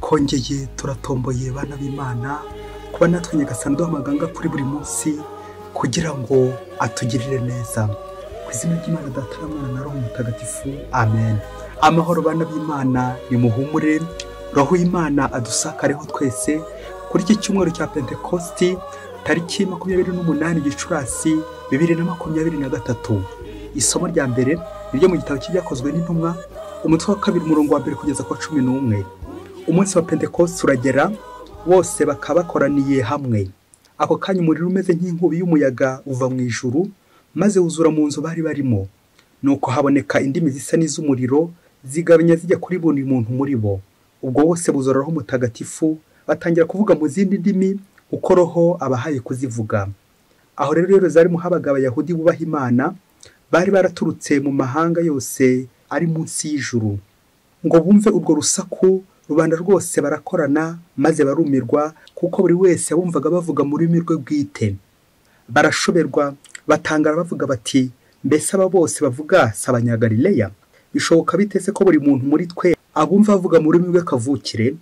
Twongeye turatomboye bana b'Imana kuba natwe Nyagasani duha amaganga kuri buri munsi kugira ngo atugirire neza. Ku izina ry'Imana Data na Mwana na Roho Mutagatifu, amen. Amahoro bana b'Imana, nimuhumure, Roho y'Imana adusakareho twese kuri iki cyumweru cya Pentekosti tariki 28 Gicurasi 2023. Isomo rya mbere niryo mu gitabo cy'Ibyakozwe n'Intumwa, umutwe wa 2 umurongo wa 1 kugeza ku 11. Umunsi wa Pentekosti uragera, bose bakaba bakoraniye hamwe. Ako kanya umuriro umeze nk'inkubi y'umuyaga uva mu ijuru, maze wuzura mu nzu bari barimo. Nuko haboneka indimi zisa n'iz'umuriro zigabanya zijya kuri buri muntu muri bo. Ubwo bose buzura Roho Mutagatifu, batangira kuvuga mu zindi ndimi uko Roho abahaye kuzivuga. Aho rero Yerusalemu habaga Abayahudi bubaha Imana, bari baraturutse mu mahanga yose ari munsi y'ijuru. Ngo bumve urwo rusaku, rubanda rwose barakorana maze barumirwa, kuko buri wese wumvaga bavuga mu rurimi rwe bwite. Barashoberwa, batangara bavuga bati, mbese aba bose bavuga si Abanyagalileya? Bishoboka bite se ko buri muntu muri twe abumva bavuga mu rurimi rwe kavukire?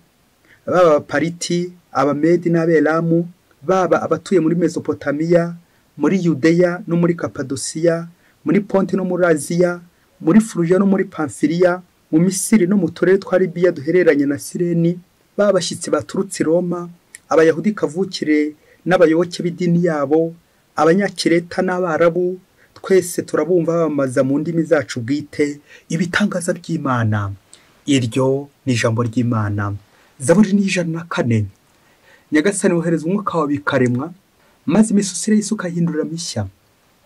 Baba Abapariti, Abamedi n'Abelamu, baba abatuye muri Mesopotamiya, muri Yudeya no muri Kapadosiya, muri Ponti no muri Aziya, muri Furugiya no muri Pamfiliya, mu Misiri no mu turere twa Libiya duhereranye na Sireni, baba abashyitsi baturutse i Roma, Abayahudi kavukire n'abayoboke b'idini yabo, Abanyakireta n'Abarabu, twese turabumva bamamaza mu ndimi zacu bwite ibitangaza by'Imana. Iryo ni ijambo ry'Imana. Zaburi ni 104. Nyagasani wohereza umwuka wawe bikaremwa, maze imisusire y'isi ukahindura mishya.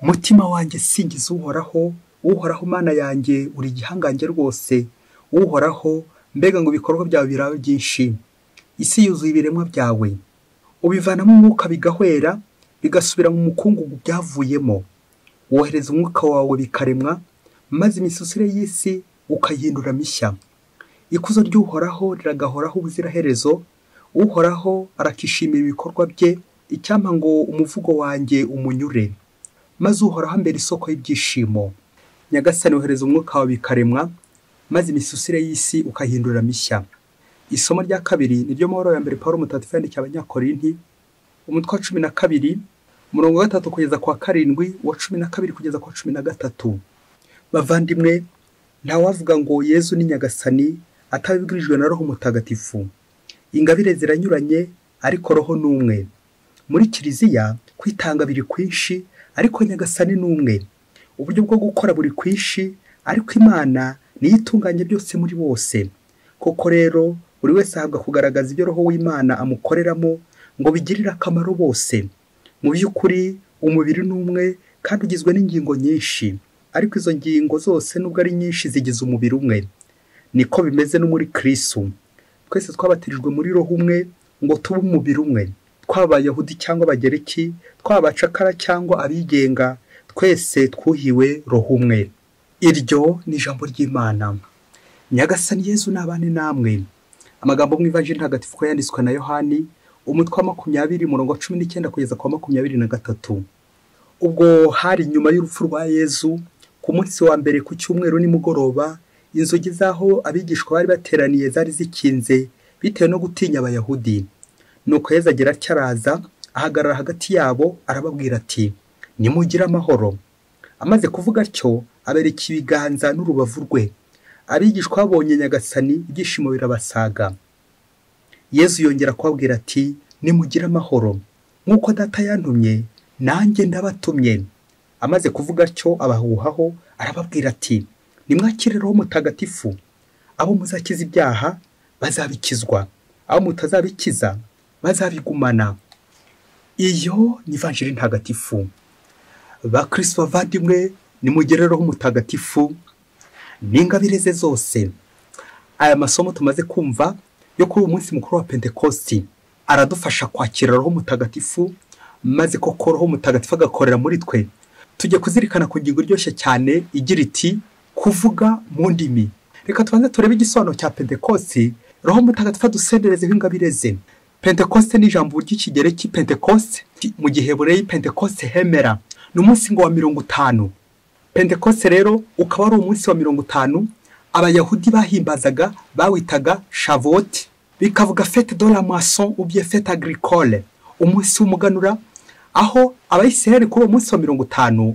Mutima wanjye singiza Uhoraho, Uhoraho Mana yanjye uri igihangange rwose. Uhoraho, mbega ngo ibikorwa byawe biraba byinshi. Isi yuzuye ibiremwa byawe. Ubivanamo umwuka bigahwera, bigasubira mu mukungugu byavuyemo. Wohereza umwuka wawe bikaremwa, maze imisusire y'isi ukayihindura mishya. Ikuzo ry'Uhoraho riragahoraho ubuziraherezo. Uhoraho arakishimira ibikorwa bye, icyampa ngo umuvugo wanjye umunyure. Maze Uhoraho ambera isoko y'ibyishimo. Nyagasani wohereza umwuka wawe bikaremwa, maze imisusire y'isi ukahindura mishya. Isomo rya kabiri niryo mahoro ya mbere Paulo Mutagatifu yandikiye Abanyakorinti, umutwe wa 12 umurongo wa 3 kugeza kwa 7, wa 12 kugeza kwa 13. Bavandimwe, ntawavuga ngo Yezu ni Nyagasani atabibwirijwe na Roho Mutagatifu. Ingabire ziranyuranye, ariko Roho ni umwe. Muri Kiliziya kwitanga biri kwinshi, ariko Nyagasani ni umwe. Uburyo bwo gukora buri kwinshi, ariko Imana niyo itunganye byose muri bose. Koko rero buri wese ahabwa kugaragaza ibyo Roho w'Imana amukoreramo ngo bigirire akamaro bose. Mu by'ukuri umubiri ni umwe kandi ugizwe n'ingingo nyinshi, ariko izo ngingo zose nubwo ari nyinshi zigize umubiri umwe. Niko bimeze no muri Kristo. Twese twabatirijwe muri Roho umwe ngo tube umubiri umwe. Twaba Abayahudi cyangwa Abagereki, twaba abacakara cyangwa abigenga, twese twuhiwe Roho umwe. Iryo ni ijambo ry'Imana. Nyagasani Yezu nabane namwe. Amagambo mu Ivanjiri Ntagatifu ko yanditswe na Yohani, umutwe wa 20 umurongo wa 19 kugeza kwa 23. Ubwo hari nyuma y'urupfu rwa Yezu, ku munsi wa mbere ku cyumweru nimugoroba, inzugi z'aho abigishwa bari bateraniye zari zikinze bitewe no gutinya Abayahudi. Nuko Yezu agira atya araza, ahagarara hagati yabo, arababwira ati, nimugire amahoro. Amaze kuvuga atyo, abereka ibiganza n'urubavu rwe. Abigishwa babonye Nyagasani, ibyishimo birabasaga. Yezu yongera kubabwira ati, nimugire amahoro. Nk'uko Data yantumye, nanjye ndabatumye. Amaze kuvuga atyo, abahuhaho, arababwira ati, nimwakire Roho Mutagatifu. Abo muzakiza ibyaha bazabikizwa, abo mutazabikiza bazabigumana. Iyo ni Ivanjiri Ntagatifu. Bakristo bavandimwe, nimugire Roho Mutagatifu n'ingabire ze zose. Aya masomo tumaze kumva yo kuri uyu munsi mukuru wa Pentekosti aradufasha kwakira Roho Mutagatifu, maze koko Roho Mutagatifu agakorera muri twe. Tujye kuzirikana ku ngingo iryoshye cyane igira iti kuvuga mu ndimi. Reka tubanze turebe igisobanuro cya Pentekosti, Roho Mutagatifu adusenderezeho ingabire ze. Pentekoste ni ijambo ry'ikigereki Pentekoste, mu gihebureyi Pentekoste hemera. Ni umunsi ngo wa 50. Pentekoste rero ukaba ari umunsi wa 50 Abayahudi bahimbazaga, bawitaga Shavuot. Bikavuga fête de la moisson ou bien fête agricole, umunsi w'umuganura, aho Abayisiraheli kuri uwo munsi wa 50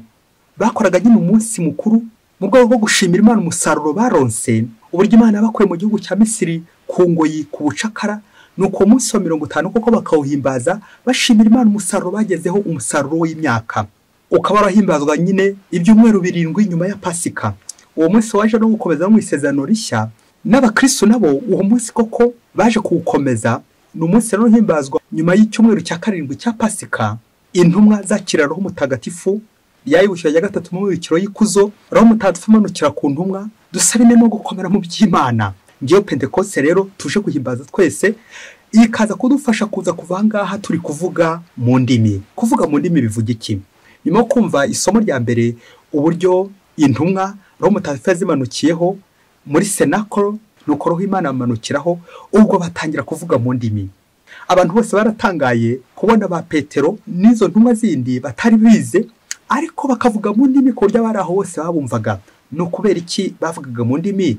bakoraga nyine umunsi mukuru mu rwego rwo gushimira Imana umusaruro baronse, uburyo Imana yabakuye mu gihugu cya Misiri ku ngoyi, ku bucakara. Nuko uwo munsi wa 50 koko bakawuhimbaza bashimira Imana umusaruro bagezeho, umusaruro w'imyaka ukaba warahimbazwa nyine ibyumweru 7 nyuma ya Pasika. Uwo munsi waje no gukomeza mu isezerano rishya, n'abakristo nabo uwo munsi koko baje kuwukomeza. Ni umunsi rero uhimbazwa nyuma y'icyumweru cya 7 cya Pasika. Intumwa zakira Roho Mutagatifu, yayibukira ya 3 mu bikiro y'ikuzo, Roho Mutagatifu amanukira ku ntumwa. Dusabe no gukomera mu by'Imana. Ngiyo Pentekoste rero tuje guhimbaza twese, ikaza kudufasha kuza kuva ngaha turi kuvuga mu ndimi. Kuvuga mu ndimi bivuga iki? Nyuma yo kumva isomo rya mbere uburyo intumwa Roho Mutagatifu yazimanukiyeho muri Senakolo, nuko Roho Imana amanukiraho, ubwo batangira kuvuga mu ndimi. Abantu bose baratangaye kubona ba Petero n'izo ntumwa zindi batari bize, ariko bakavuga mu ndimi ku buryo abari aho bose babumvaga. Ni ukubera iki bavugaga mu ndimi?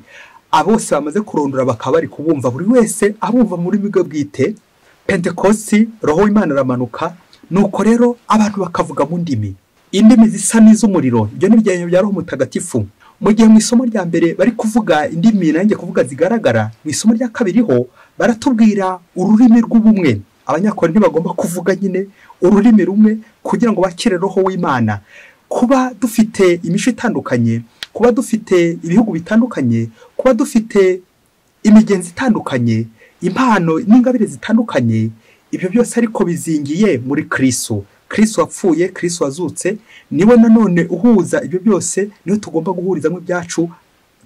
Abose bamaze kurondora bakaba bari kubumva, buri wese abumva muri rurimi rwe bwite. Pentekosti Roho w'Imana aramanuka, nuko rero abantu bakavuga mu ndimi, indimi zisa n'iz'umuriro. Ibyo ni ibyegeranyo bya Roho Mutagatifu. Mu gihe mu isomo rya mbere bari kuvuga indimi nanjye kuvuga zigaragara, mu isomo rya kabiri ho baratubwira ururimi rw'ubumwe. Abanyakorinto bagomba kuvuga nyine ururimi rumwe kugira ngo bakire Roho w'Imana. Kuba dufite imico itandukanye, kuba dufite ibihugu bitandukanye, kuba dufite imigenzi itandukanye, impano n'ingabire zitandukanye, ibyo byose ariko bizingiye muri Kristo. Kristo wapfuye, Kristo wazutse, niwe nanone uhuza ibyo byose, niwe tugomba guhurizamo ibyacu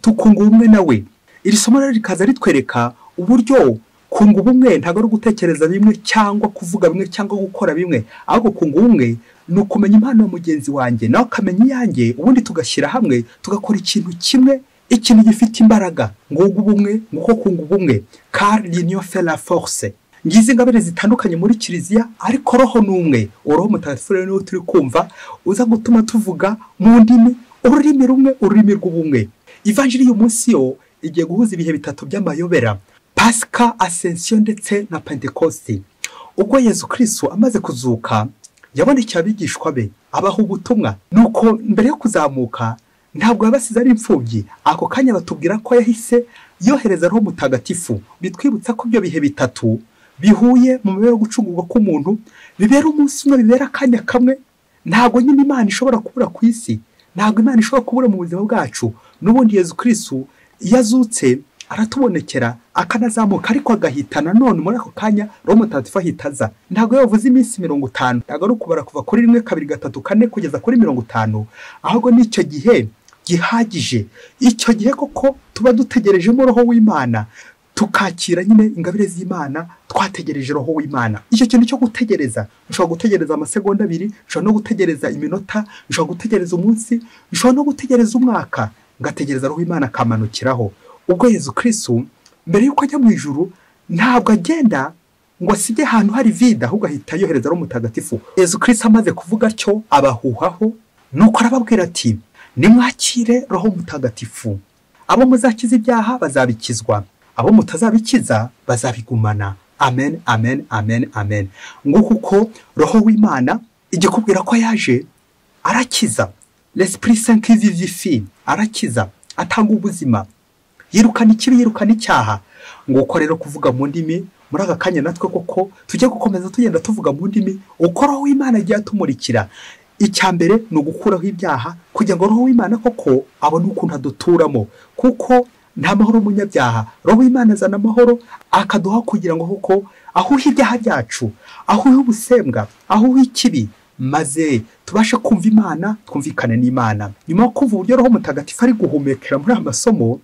tukunga ubumwe nawe. Iri somo rero rikaza ritwereka uburyo kunga ubumwe ntabwo ari ugutekereza bimwe cyangwa kuvuga bimwe cyangwa gukora bimwe, ahubwo kunga ubumwe ni ukumenya impano ya mugenzi wanjye nawe akamenya iyanjye, ubundi tugashyira hamwe tugakora ikintu kimwe, ikintu gifite imbaraga. Nguko ubumwe, nguko kunga ubumwe, car l'union fait la force. Ngizi ingabire zitandukanye muri Kiliziya, ariko Roho ni umwe. Roho Mutagatifu rero niwe turi kumva uza gutuma tuvuga mu ndimi, ururimi rumwe, ururimi rw'ubumwe. Ivanjiri y'uyu munsi yo igiye guhuza ibihe bitatu by'amayobera: Pasika, Ascension ndetse na Pentekosti. Ubwo Yezu Kristo amaze kuzuka yabonekeye abigishwa be abaha ubutumwa. Nuko mbere yo kuzamuka ntabwo yabasize ari imfubyi, ako kanya batubwira ko yahise yohereza Roho Mutagatifu. Bitwibutsa ko ibyo bihe bitatu bihuye mu mibereho yo gucungurwa k'umuntu, bibera umunsi umwe, bibera akanya kamwe. Ntabwo nyine Imana ishobora kubura ku isi, ntabwo Imana ishobora kubura mu buzima bwacu. N'ubundi Yezu Kristo yazutse aratubonekera akanazamuka, ariko agahita nanone muri ako kanya Roho Mutagatifu ahita aza. Ntabwo yavuze iminsi 50, ntabwo ari ukubara kuva kuri 1 2 3 4 kugeza kuri 50, ahubwo n'icyo gihe gihagije. Icyo gihe koko tuba dutegerejemo Roho w'Imana, tukakira nyine ingabire z'Imana, twategereje Roho w'Imana. Icyo kintu cyo gutegereza, ushobora gutegereza amasegonda 2, ushobora no gutegereza iminota, ushobora gutegereza umunsi, ushobora no gutegereza umwaka, ngategereza Roho w'Imana akamanukiraho. Ubwo Yezu Kristo mbere yuko ajya mu ijuru ntabwo agenda ngo asige ahantu hari vide, ahubwo ahita yohereza Roho Mutagatifu. Yezu Kristo amaze kuvuga atyo abahuhaho, nuko arababwira ati: nimwakire Roho Mutagatifu, abo muzakiza ibyaha bazabikizwa, abo mutazabikiza bazabigumana. Amen, amen, amen, amen. Nguko uko Roho w'Imana igikubwira ko yaje arakiza. L'Esprit Saint qui vivifie, arakiza, atanga ubuzima, yirukana ikibi, yirukana icyaha. Nguko rero kuvuga mu ndimi muri aka kanya natwe koko tujye gukomeza tugenda tuvuga mu ndimi uko Roho w'Imana agiye atumurikira. Icya mbere ni ugukuraho ibyaha kugira ngo Roho w'Imana koko abone ukuntu aduturamo, kuko nta mahoro umunyabyaha. Roho w'Imana azana amahoro akaduha kugira ngo koko ahuhe ibyaha byacu, ahuhe ubusembwa, ahuhe ikibi, maze tubashe kumva Imana, twumvikane n'Imana. Nyuma yo kumva uburyo Roho Mutagatifu ari guhumekera muri aya masomo,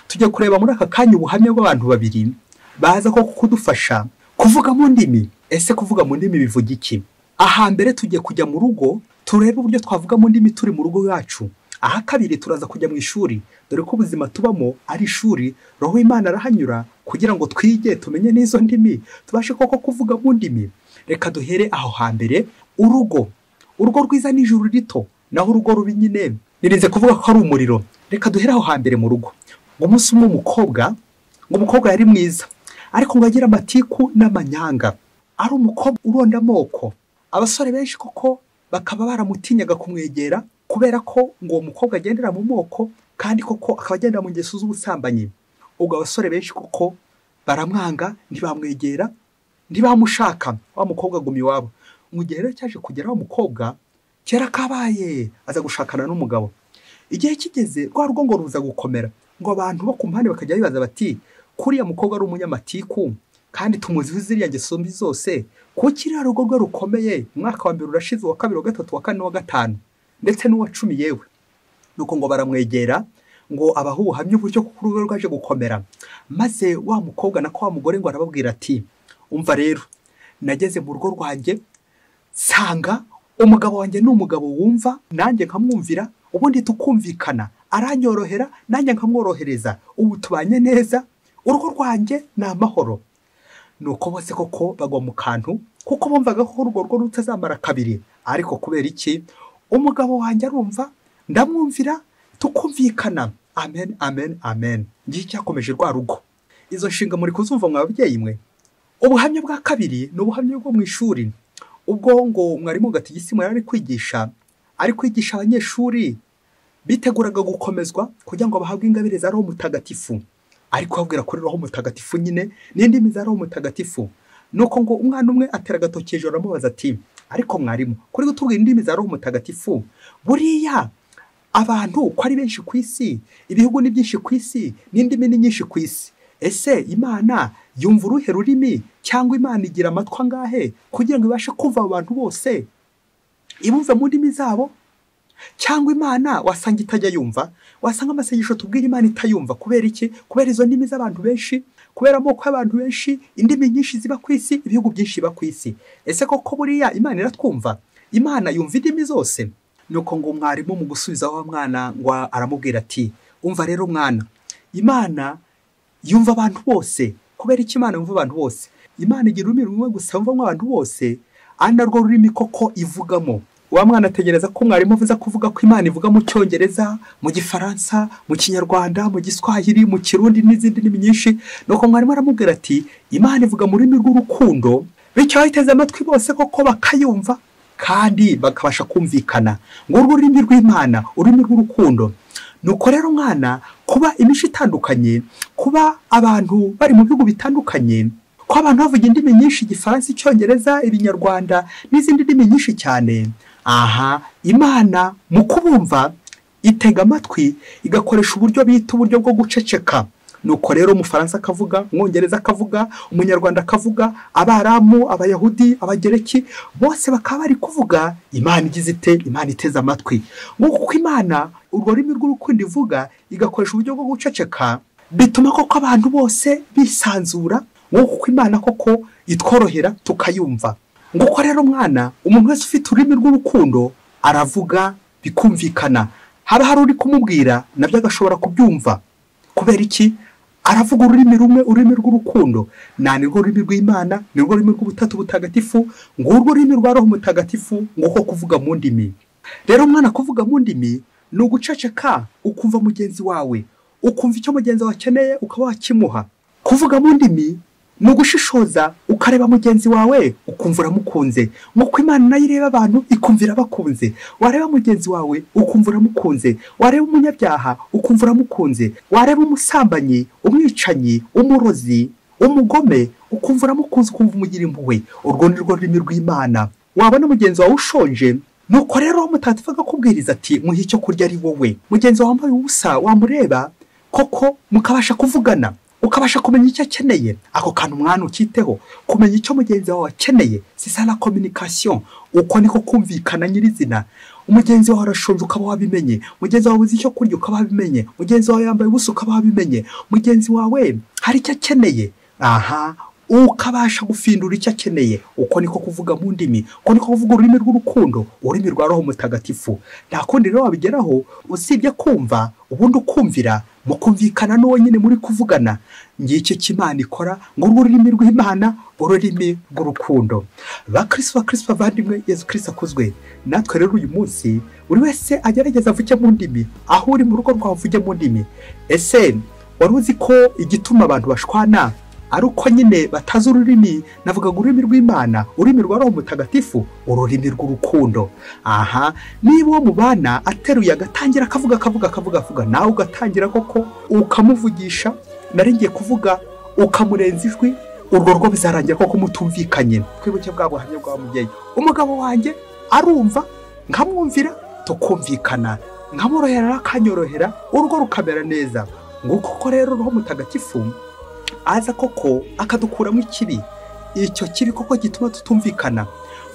tujya kureba muri aka kanya ubuhamya bw'abantu babiri baza koko kudufasha kuvuga mu ndimi. Ese kuvuga mu ndimi bivuga iki? Ahambere tugiye kujya mu rugo turebe uburyo twavuga mu ndimi turi mu rugo rwacu. Aha kabiri turaza kujya mu ishuri, dore ko ubuzima tubamo ari ishuri. Roho w'Imana arahanyura kugira ngo twige tumenye n'izo ndimi, tubashe koko kuvuga mu ndimi. Reka duhere aho hambere, urugo. Urugo rwiza ni ijuru rito, naho urugo rubi nyine nirinze kuvuga ko ari umuriro. Reka duhere aho hambere mu rugo. Ngo umunsi umwe umukobwa, ngo umukobwa yari mwiza, Ariko ngo agira amatiku n'amanyanga, ari umukobwa uronda amoko. Abasore benshi koko bakaba baramutinyaga kumwegera kubera ko ngo uwo mukobwa agendera mu moko, kandi koko akaba agendera mu ngeso z'ubusambanyi. Ubwo abasore benshi koko baramwanga, ntibamwegera, ntibamushaka. Wa mukobwa aguma iwabo. Mu gihe rero cyaje kugera wa mukobwa kera kabaye aza gushakana n'umugabo. Igihe kigeze rwa rugo ngo ruza gukomera, ngo abantu bo ku mpande bakajya bibaza bati kuriya mukobwa ari umunyamatiku kandi tumuziho ziriya ngeso mbi zose, kuki iriya rugo rwe rukomeye? Umwaka wa mbere urashize, uwa kabiri, wa gatatu, wa kane, wa gatanu, ndetse n'uwa 10 yewe. Nuko ngo baramwegera ngo abahe ubuhamya uburyo kuko urugo rwaje gukomera. Maze wa mukobwa nako wa mugore ngo arababwira ati umva rero, nageze mu rugo rwanjye nsanga umugabo wanjye ni umugabo wumva, nanjye nkamwumvira, ubundi tukumvikana, aranyorohera nanjye nkamworohereza, ubu tubanye neza, urugo rwanjye ni amahoro. Nuko bose koko bagwa mu kantu, kuko bumvaga ko urugo rwo rutazamara kabiri. Ariko kubera iki? Umugabo wanjye arumva, ndamwumvira, tukumvikana. Amen, amen, amen. Ngiye cyakomeje rwa rugo. Izo nshinga muri kuzumva mwa babyeyi mwe. Ubuhamya bwa kabiri ni ubuhamya bwo mu ishuri. Ubwo ngo mwarimu gatigisimu yari ari kwigisha abanyeshuri biteguraga gukomezwa kugira ngo bahabwe ingabire za Roho Mutagatifu. Ariko babwira kuri Roho Mutagatifu nyine n'indimi za Roho Mutagatifu. Nuko ngo umwana umwe atera agatoki hejuru aramubaza ati ariko mwarimu, kuri gutubwira indimi za Roho Mutagatifu, buriya abantu ko ari benshi ku isi, ibihugu ni byinshi ku isi, n'indimi ni nyinshi ku isi, ese Imana yumva uruhe rurimi, cyangwa Imana igira amatwi angahe kugira ngo ibashe kumva abo bantu bose, ibumve mu ndimi zabo? Cyangwa Imana wasanga itajya yumva, wasanga amasengesho tubwira Imana itayumva. Kubera iki? Kubera izo ndimi z'abantu benshi, kubera amoko y'abantu benshi, indimi nyinshi ziba ku isi, ibihugu byinshi biba ku isi. Ese koko buriya Imana iratwumva? Imana yumva indimi zose? Nuko ngo mwarimu mu gusubiza wa mwana ngo aramubwira ati umva rero mwana, Imana yumva abantu bose. Kubera iki Imana yumva abantu bose? Imana igira ururimi rumwe gusa yumvamo abantu bose, ari narwo rurimi koko ivugamo. Wa mwana ategereza ko mwarimu avuza kuvuga ko Imana ivuga mu Cyongereza, mu Gifaransa, mu Kinyarwanda, mu Giswahili, mu Kirundi n'izindi ndimi nyinshi. Nuko mwarimu aramubwira ati Imana ivuga mu rurimi rw'urukundo, bityo abayiteze amatwi bose koko bakayumva kandi bakabasha kumvikana. Ngo urwo rurimi rw'Imana, ururimi rw'urukundo. Nuko rero mwana, kuba imico itandukanye, kuba abantu bari mu bihugu bitandukanye, ko abantu bavuga indimi nyinshi, Igifaransa, Icyongereza, Ibinyarwanda n'izindi ndimi nyinshi cyane, aha Imana mu kubumva itega amatwi, igakoresha uburyo bita uburyo bwo guceceka. Nuko rero Umufaransa akavuga, Umwongereza akavuga, Umunyarwanda akavuga, Abaramu, Abayahudi, Abagereki, bose bakaba bari kuvuga. Imana igize ite? Imana iteze amatwi. Ngo kuko Imana urwo rurimi rw'urukundo ivuga, igakoresha uburyo bwo guceceka, bituma koko abantu bose bisanzura. Ngo kuko Imana koko itworohera tukayumva. Nguko rero mwana, umuntu wese ufite ururimi rw'urukundo aravuga bikumvikana. Haba hari uri kumubwira nabyo agashobora kubyumva. Kubera iki? Aravuga ururimi rumwe, ururimi rw'urukundo. Na nirwo rurimi rw'Imana, nirwo rurimi rw'Ubutatu Butagatifu, ngo urwo rurimi rwa Roho Mutagatifu, ngo kuvuga mu ndimi. Rero mwana, kuvuga mu ndimi ni uguceceka ukumva mugenzi wawe, ukumva icyo mugenzi wawe akeneye ukaba wakimuha. Kuvuga mu ndimi ni ugushishoza ukareba mugenzi wawe ukumva uramukunze. Nk'uko Imana nayo ireba abantu ikumvira bakunze. Wareba mugenzi wawe ukumva uramukunze, wareba umunyabyaha ukumva uramukunze, wareba umusambanyi, umwicanyi, umurozi, umugome ukumva uramukunze, ukumva umugira impuhwe. Urwo ni rwo rurimi rw'Imana. Wabona mugenzi wawe ushonje, nuko rero Mutagatifu akakubwiriza ati muhe icyo kurya ari wowe. Mugenzi wawe wambaye ubusa wamureba koko mukabasha kuvugana, ukabasha kumenya icyo akeneye. Ako kantu mwana ukiteho, kumenya icyo mugenzi wawe akeneye, c'est ça la communication. Uko niko kumvikana nyirizina. Umugenzi wawe arashonje ukaba wabimenye, mugenzi wawe uzi icyo kurya ukaba wabimenye, mugenzi wawe yambaye ubusa ukaba wabimenye, mugenzi wawe hari icyo akeneye, aha ukabasha gufindura icyo akeneye. Uko niko kuvuga mu ndimi, uko niko kuvuga ururimi rw'urukundo, ururimi rwa Roho Mutagatifu. Nta kundi rero wabigeraho usibye kumva, ubundi ukumvira, mukumvikana n'uwo nyine muri kuvugana. Ngicyo Imana ikora, ngo ururimi rw'Imana, ururimi rw'urukundo. Bakristo, Bakristo bavandimwe, Yezu Kristo akuzwe. Natwe rero uyu munsi buri wese agerageza avuge mu ndimi, aho uri mu rugo rwawe uvuge mu ndimi. Ese wari uzi ko igituma abantu bashwana Ari uko nyine batazi ururimi, navugaga ururimi rw'Imana, ururimi rwa Roho Mutagatifu, ururimi rw'urukundo. Aha, niba uwo mubana ateruye agatangira akavuga akavuga akavuga avuga, nawe ugatangira koko ukamuvugisha, nari ngiye kuvuga ukamurenza ijwi, urwo rwo bizarangira koko mutumvikanye. Twibuke bwa buhamya bwa mubyeyi, umugabo wanjye arumva nkamwumvira tukumvikana, nkamworohera akanyorohera, urugo rukamera neza. Nguko ko rero Roho Mutagatifu aza koko akadukuramo ikibi, icyo kibi koko gituma tutumvikana.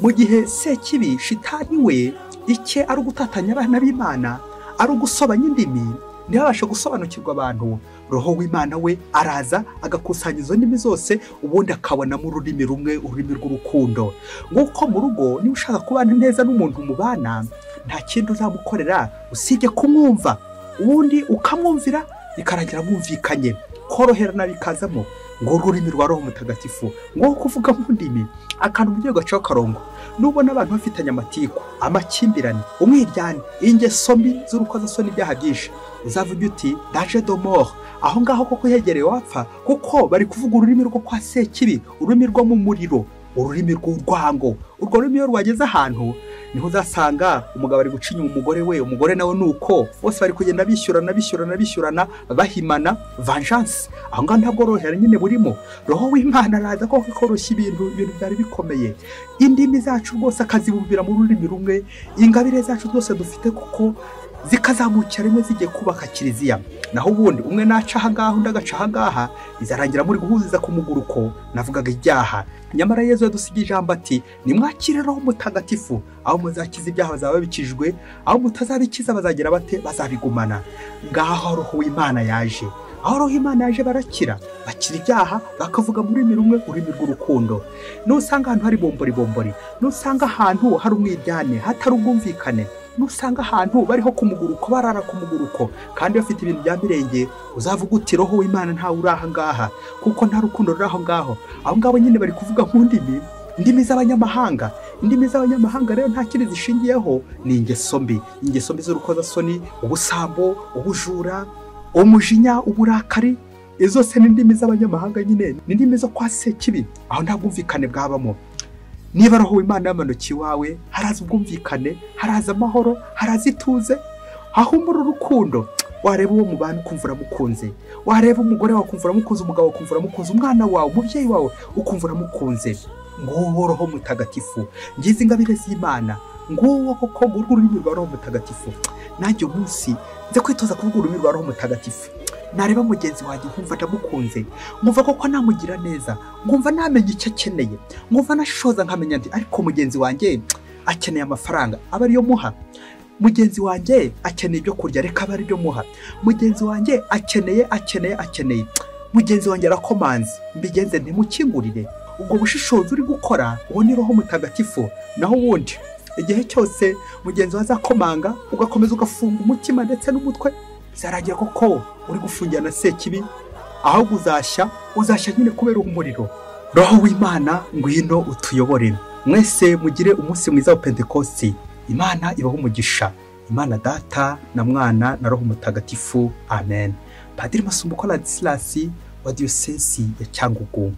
Mu gihe sekibi shitani we icye ari ugutatanya abana b'Imana, ari ugusobanya indimi, ntibabashe gusobanukirwa abantu, Roho w'Imana we araza agakusanya izo ndimi zose, ubundi akabonamo ururimi rumwe, ururimi rw'urukundo. Nguko mu rugo niba ushaka kubana neza n'umuntu mubana, nta kindi uzamukorera usibye kumwumva, ubundi ukamwumvira bikarangira mwumvikanye, koroherana bikazamo. Ngo ururimi rwa Roho Mutagatifu, ngo kuvuga mu ndimi, akantu ugiye gacaho karongo. Nubona abantu bafitanye amatiku, amakimbirane, umwiryane, ingeso mbi z'urukozasoni, ibyaha byinshi, uzavuga uti danger de mort. Aho ngaho koko hegereye wapfa, kuko bari kuvuga ururimi rwo kwa sekibi, ururimi rwo mu muriro, ururimi rw'urwango. Urwo rurimi iyo rwageze ahantu niho uzasanga umugabo ari guca inyuma umugore we, umugore nawe nuko, bose bari kugenda bishyurana bishyurana bishyurana, bahimana vengeance. Aho ngaho ntabwo rohera nyine burimo. Roho w'Imana araza koko akoroshya ibintu, ibintu byari bikomeye. Indimi zacu rwose akazibumbira mu rurimi rumwe, ingabire zacu rwose dufite kuko zikazamukira rimwe zigiye kubaka kiliziya. Naho ubundi umwe naca aha ngaha undi agaca aha ngaha, izarangira muri guhuziza ku muguruko, navugaga ibyaha. Nyamara Yezu yadusigiye ijambo ati nimwakire Roho Mutagatifu, aho muzakiza ibyaha bazaba babikijwe, aho mutazabikiza bazagira bate? Bazabigumana. Ngaho Roho w'Imana yaje, aho Roho Imana yaje barakira, bakira ibyaha, bakavuga mu rurimi rumwe, ururimi rw'urukundo. Nusanga ahantu hari bombori bombori, nusanga ahantu hari umwiryane, hatari ubwumvikane, nusanga ahantu bariho ku muguruko, barara ku muguruko kandi bafite ibintu bya mirenge, uzavuga uti Roho w'Imana ntawe uri aha ngaha, kuko nta rukundo ruri aho ngaho. Aho ngabo nyine bari kuvuga mu ndimi, indimi z'abanyamahanga. Indimi z'abanyamahanga rero nta kindi zishingiyeho, ni ingeso mbi, ingeso mbi z'urukozasoni, ubusambo, ubujura, umujinya, uburakari. Izo se ni indimi z'abanyamahanga nyine, ni indimi zo kwa sekibi. Aho nta bwumvikane bwabamo. Niba Roho w'Imana yamanukiye iwawe, haraza ubwumvikane, haraza amahoro, haraza ituze, hahumura urukundo. Wareba uwo mubana ukumva uramukunze, wareba umugore wawe ukumva uramukunze, umugabo ukumva uramukunze, umwana wawe, umubyeyi wawe ukumva uramukunze. Nguwo Roho Mutagatifu, ngize ingabire z'Imana, nguwo koko ngurwo ururimi rwa Roho Mutagatifu. Nanjye umunsi nze kwitoza kuvuga ururimi rwa Roho Mutagatifu, nareba mugenzi wanjye nkumva ndamukunze, nkumva koko namugira neza, nkumva namenya icyo akeneye, nkumva nashoza nkamenya nti ariko mugenzi wanjye akeneye amafaranga, aba ariyo muha. Mugenzi wanjye akeneye ibyo kurya, reka aba aribyo muha. Mugenzi wanjye akeneye akeneye akeneye, mugenzi wanjye arakomanze, mbigenze ntimukingurire. Ubwo bushishozi uri gukora, uwo ni Roho Mutagatifu. Naho ubundi igihe cyose mugenzi wawe azakomanga ugakomeza ugafunga umutima ndetse n'umutwe, bizarangira koko uri gufungirana sekibi, ahubwo uzashya, uzashya nyine kubera umuriro. Roho w'Imana ngwino utuyobore. Mwese mugire umunsi mwiza wa Pentekosti. Imana ibahe umugisha. Imana Data na Mwana na Roho Mutagatifu. Amen. Padiri Masumbuko Ladislas wa Diyosezi ya Cyangugu.